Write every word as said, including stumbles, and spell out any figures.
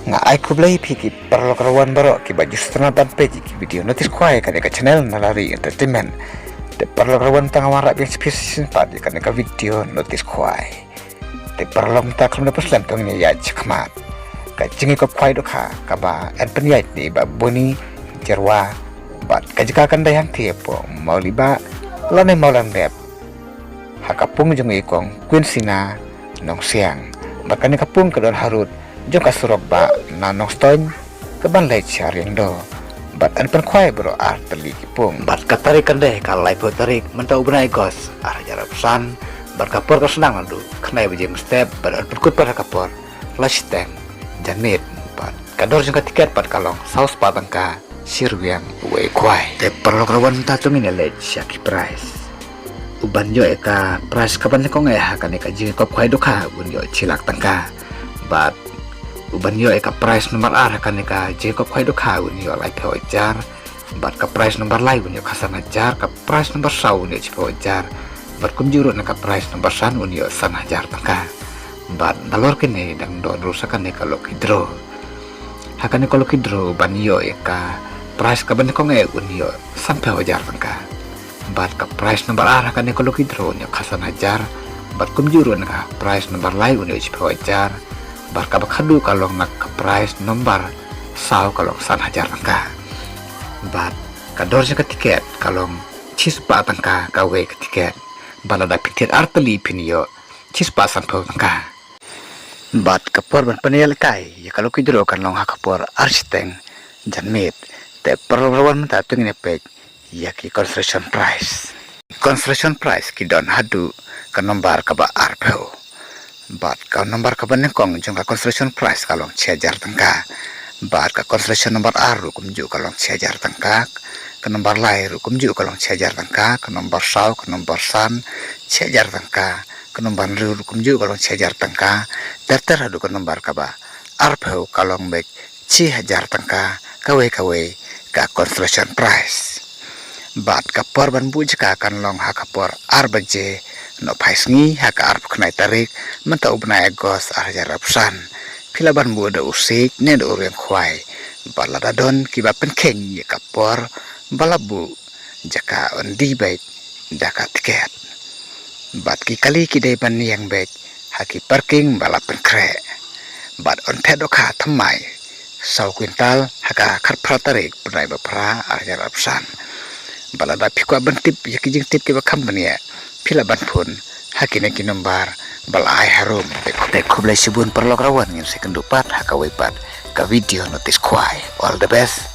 Nga ai khublei phi ki paralok rawan baroh kiba ju sngewtynnat ban peit ïa ki video notice khwai kane ka channel Nalari Entertainment. Te paralok rawan, tang nga wanrah biang shisien pat ïa kane ka video notice khwai. Te paralok, mynta khlem da pynslem to ngin ïaid shakhmat. Ka jingïakop khwai dohkha kaba yn pynïaid ne i Bah Boni Jyrwa, bad ka jaka kan dei hangtei hapoh Mawlai Bah lane Mawlai Dep, ha ka pung jong i kong Queen Sina Nongsiang. Bad kane ka pung ka don harud jong ka surok ba na Nongstoiñ kaban leit sha Riangdo. Bad yn pynkhwai baroh ar tylli ki pung. Bad ka tarik kan dei ka laiphew tarik mynta u bnai August ar hajar arphew san. Bad ka por ka sdang naduh khyndai baje mynstep bad yn pynkut pat ha ka por lai shiteng janmiet. Bad ka dor jong ka tiket pat ka long saw spah tyngka shi rwiang uwei u khwai. Te paralok rawan, mynta to ngin ïa leit sha ki prize. U ban ïoh ïa ka prize kaban nyngkong eh ha kane ka jingïakop khwai dohkha un ïoh shi lak tyngka. Bad u ban ïoh ïa ka prize number ar ha kane ka jingïakop khwai dohkha un ïoh laiphew hajar. Bad ka prize number lai un ïoh khatsan hajar, ka prize number saw un ïoh shiphew hajar. Bad kumjuh ruh na ka prize number san un ïoh san hajar tyngka. Bad nalor kine dang don ruh sa kane ka lucky draw. Ha kane ka lucky draw ban ïoh ïa ka prize kaban nyngkong eh un ïoh sanphew hajar tyngka. Bad ka prize number ar ha kane ka lucky draw un ïoh khatsan hajar. Bad kumjuh ruh na ka prize number lai un ïoh shiphew hajar. Bad kaba khadduh ka long na ka prize number saw ka long san hajar tyngka. Bad ka dor jong ka tiket ka long shi spah tyngka kawei ka tiket. Bad lada phi thied ar tylli phin ïoh shi spah sanphew tyngka. Bad ka por ban pynïalehkai ïa ka lucky draw kan long ha ka por ar shiteng janmiet. Te paralok rawan, mynta to ngin ïa peit ïa ki consolation prize. Consolation prize ki don haduh ka nombar kaba arphew. Bad ka nombar kaba nyngkong jong ka consolation prize ka long shi hajar tyngka. Bad ka consolation number ar ruh kumjuh ka long shi hajar tyngka. Ka nombar lai ruh kumjuh ka long shi hajar tyngka. Ka nombar saw, ka nombar san, shi hajar tyngka. Ka nombar hynriew ruh kumjuh ka long shi hajar tyngka. Ter ter haduh ka nombar kaba arphew ka long beit shi hajar tyngka kawei kawei ka consolation prize. Bad ka por ban buh jaka kan long ha ka por ar baje nohphai sngi ha ka arphew khyndai tarik mynta u bnai August ar hajar arphew san. Phi lah ban buh da u siej ne da u rwiang khwai. Bad lada don kiba pynkheiñ ïa ka por ba la buh jaka, yn die beit da ka tiket. Bad ki kali ki dei ban ïeng beit ha ki parking ba la pynkhreh. Bad yn phet dohkha thymmai saw kwintal ha ka khatphra tarik bnai ba phra ar hajar arphew san. Bad lada phi kwah ban tip ïa ki jingtip kiba kham bniah, phi lah ban phone ha kine ki nombar ba la ai harum. Te khublei shibun paralok rawan, ngin sa ïakynduh pat ha kawei pat ka video notice khwai. All the best.